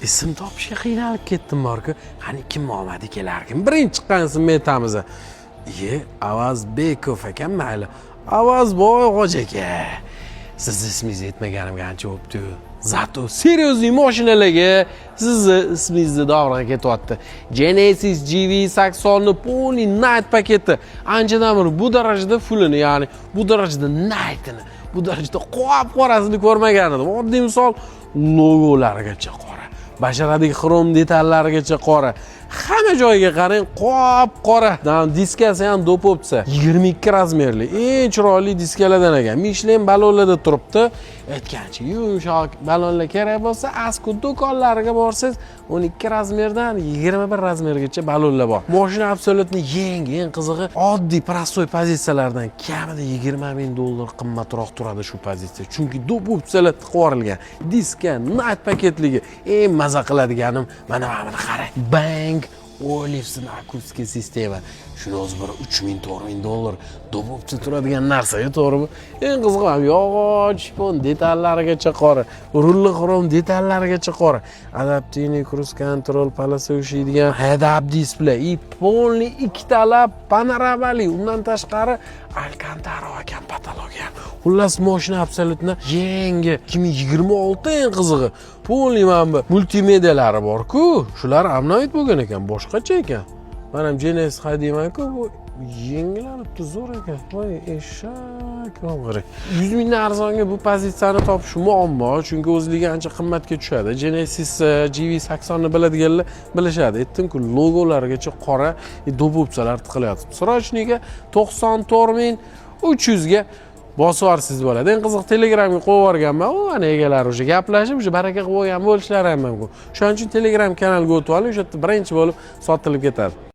Ism topishga qiynalib ketdim borku. Qani, kim omadi kelarkin? Birinchi chiqqan ismni aytamiz. Iye, Avazbekov ekan, mayli. Avazboy hoji aka. Sizni ismingizni aytmaganimga ancha bo'libdi-yu. Зато серьезный mashinalarga sizni ismingizni dog'ig'a ketyapti. Genesis GV80 ni полный night paketi. Anchadan beri bu darajada fullini, ya'ni bu darajada nightini, bu darajada qop qorasini ko'rmagan edim. Oddiy misol, logolarigacha qora. Basharadagi xrom detallarigacha qora. Hamma joyiga qarang, qop qora. Diskasi ham доп opsiya. 22 razmerli, eng chiroyli diskalardan ekan. Michelin balonlarda turibdi. Aytgancha, yumshoq balonlar kerak bo'lsa, Asko do'konlariga borsangiz, 12 razmerdan 21 razmergacha balonlar bor. Mashina абсолютно yangi, eng qizig'i, oddiy простой pozitsiyalardan kamida 20 ming dollar qimmatroq turadi shu pozitsiya. Chunki доп opsiyalar tiqib yuborilgan. Diska, night paketligi. Eng maza qiladiganim mana buni qarang. Bang Olufsen akustika sistema. Shuni o'zi bir 3000 4000 dollar доп opsiya turadigan narsa, to'g'rimi? Eng qizig'i, ham yog'och shpon detallarigacha qora, rulli xrom detallarigacha qora. Адаптивный круиз контроль, полоса ushlaydigan head up display и полный ikkitalab panoramali. Undan tashqari Alcantara ekan потолок i ham. Xullas, mashina абсолютно yangi, 2026. Eng qizig'i, полный mana bu multimedialari bor-ku, shular обновить bo'lgan ekan, boshqacha ekan. Man ham Genesis haydayman-ku, bu yengillanibdi, zo'r ekan. Voy eshak, qarang. 100 mingdan arzonga bu pozitsiyani topish muammo, chunki o'zligi ancha qimmatga tushadi. Genesis GV80 ni biladiganlar bilishadi. Aytdim-ku, logolarigacha qora, доп opsiyalar tiqilyapti. Срочный ga 94 300 ga bosib yuborsangiz bo'ladi. Eng qiziq, Telegramga qo'yib yuborganman, u ana egalari уже gaplashib, уже baraka qilib qo'ygan bo'lishlari ham mumkin. Shuning uchun Telegram kanalga o'tib oling, o'sha yerda birinchi bo'lib sotilib ketadi.